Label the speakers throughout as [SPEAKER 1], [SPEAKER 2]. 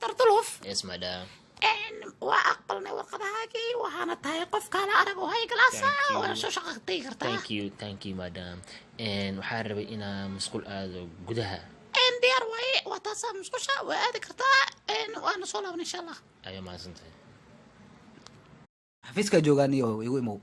[SPEAKER 1] Mr. Dulhuf.
[SPEAKER 2] Yes, madam.
[SPEAKER 1] Waa aqbalnay warqadahaagii, waxaana tahay qof kaala arag oo high class ah.
[SPEAKER 2] Thank you.
[SPEAKER 1] Waa soo shaqo tagi kartaa.
[SPEAKER 2] Thank you, thank you, madam. Waxaa rabay inaa musqul aado gudaha.
[SPEAKER 1] Diyaar waaye, waa taasaa musqusha, waa aadi kartaa, waana soo laaban, insha Allah.
[SPEAKER 2] Ayaa mahadsantahay.
[SPEAKER 3] Xafiiskaa joogaan iyo igu imow.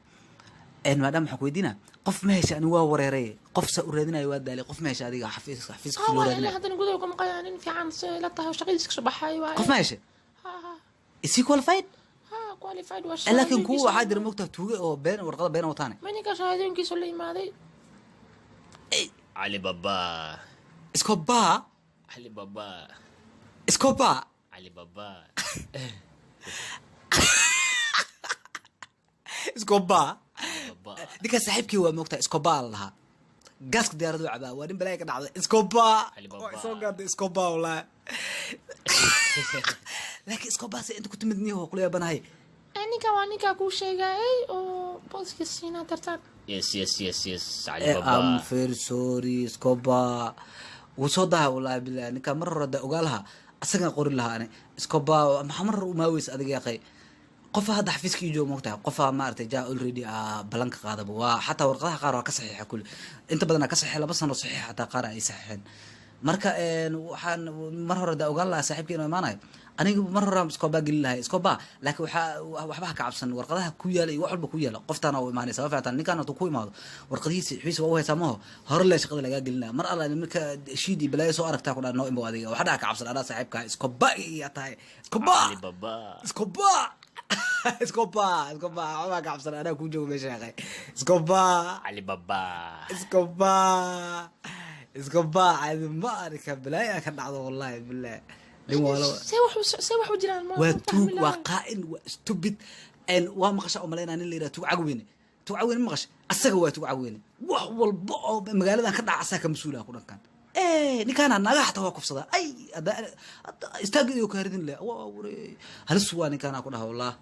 [SPEAKER 3] Maadaama waxaan ku weydiinaa, qof ma hesha? Ani waa wareeray, qof sa u raadinayo, waa daalay. Qof ma hesha adiga xafiiska loo
[SPEAKER 4] waa
[SPEAKER 3] raadinayo?
[SPEAKER 4] Haddana gudaha kuma qayaa nin fiican se la tahay, shaqadiisa kasoo baxay waaye.
[SPEAKER 3] Qof ma hesha?
[SPEAKER 4] Ha.
[SPEAKER 3] Is he qualified?
[SPEAKER 4] Ha, qualified waa.
[SPEAKER 3] Laakiin kuwa waxaa jira, mogtaha, tuuge oo been, warqada been wataane.
[SPEAKER 4] Ma ninka shahaadooyinkiisa la imaaday.
[SPEAKER 2] Cali Baba.
[SPEAKER 3] Iskoba.
[SPEAKER 2] Cali Baba.
[SPEAKER 3] Iskoba.
[SPEAKER 2] Cali Baba.
[SPEAKER 3] Iskoba.
[SPEAKER 2] Baba.
[SPEAKER 3] Ninkaa saaxiibkii waa, mogtaha, iskoba la lahaa, gaaska diyaaradu cabaa, waa nin balaaya ka dhacday, iskoba.
[SPEAKER 2] Ali Baba.
[SPEAKER 3] Waa soo gaadhay iskoba, wallaahi. Laakiin iskoba se inta ku timid niyo kula yaabanahay.
[SPEAKER 4] Ninka waa ninkaa kuu sheegayay oo booska siinaa tartaan.
[SPEAKER 2] Yes, Cali
[SPEAKER 3] I'm
[SPEAKER 2] Baba.
[SPEAKER 3] very sorry, iskoba wuu soo daha, wallaahi billahi. Ninkaa mar hore hadda ogaa lahaa, asagaan qorin lahaa ani. Iskoba, maxaa mar hore umaaweysa adiga yaqay? Qofa hadda xafiiska ii jooga, mogtahay, qofa maaragtay ja already ballanka qaadaba, waa xataa warqadaha qaar waa ka saxiixa, kulli inta badan ka saxiixa, 2 sano saxiixa, xataa qaar ay saxiixeen. Marka waxaan mar hore da ogaan lahaa saaxiibkii inuu imaanayo, aniga mar hore iskoba gelin lahay iskoba. Laakiin waxaa waxba ha ka cabsan, warqadaha ku yaala iyo wax walba ku yaala, qoftaana u imaanaysa, waa fiictaan. Ninkaan hadduu ku imaado, warqadihiisa xiisa waa u haysaa, maho hore le shaqada lagaa gelinaya. Mar alla marka shiid iyo balaayo soo aragtaa, ku dhaa noo imo adiga, waxa dhaha ka cabsan, anaa saaxiibka iskoba iyo tahay iskoba.
[SPEAKER 2] Cali Baba.
[SPEAKER 3] Iskoba, iskoba, iskoba, waxbaa ka cabsan, anaa kuu joogo meesha yaqay, iskoba.
[SPEAKER 2] Cali Baba.
[SPEAKER 3] Iskoba, iskoba, caadi ma arka, balaayo ka dhacdo, wallahi billahi, nin waalo.
[SPEAKER 4] See wax u jiraan ma
[SPEAKER 3] Waa
[SPEAKER 4] ma
[SPEAKER 3] tuug.
[SPEAKER 4] fahmi
[SPEAKER 3] Waa
[SPEAKER 4] lahayn.
[SPEAKER 3] qaa'in, waa stupid. Waa maqasha oo malaynaa nin la yidhaha Tuug Cagweyne. Tuug Cagweyne ma maqasha? Asaga waa Tuug Cagweyne. Wax walba oo magaaladan ka dhaca asaga ka mas-uulaha ku dhankan. Ninkaana naagaha xataa waa kufsadaa. Ay, istaaga iyo kaaridin le, waa ware, halis waa ninkaana ku dhaha, wallah.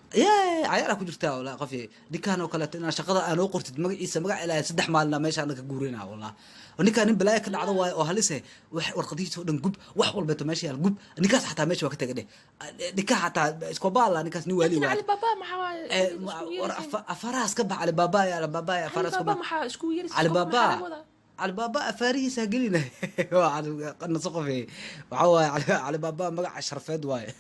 [SPEAKER 3] Ye cayaaraa ku jirtaa, wallah. Qof ninkaan oo kaleeto inaa shaqada aan oo qortid magaciisa, magac ilaahay, 3 maalina meesha aan ka guurinaa, wallah. Ninkaan nin balaayo ka dhacdo waayo oo halise. Wax warqadihiisa oo dhan gub, wax walbeeto meesha yaal gub. Ninkaas xataa meesha waa ka taga dheh, ninkaa xataa iskobaala, ninkaas nin waali
[SPEAKER 4] Laakiin
[SPEAKER 3] waayo.
[SPEAKER 4] Cali Baba maxaa waaye? Isku
[SPEAKER 3] War
[SPEAKER 4] yeeraysiin?
[SPEAKER 3] Afarahaas ka bax. Alibaba ya Alibaba ya
[SPEAKER 4] Cali
[SPEAKER 3] afarahaas ka
[SPEAKER 4] Baba
[SPEAKER 3] bax.
[SPEAKER 4] maxaa isku yeeraysiin?
[SPEAKER 3] Alibaba.
[SPEAKER 4] Maxaa laga wadaa?
[SPEAKER 3] Alibaba afaarihiisa ha gelina, waa naso qofe. Waxaa waaye Alibaba magaca sharfeed waaye.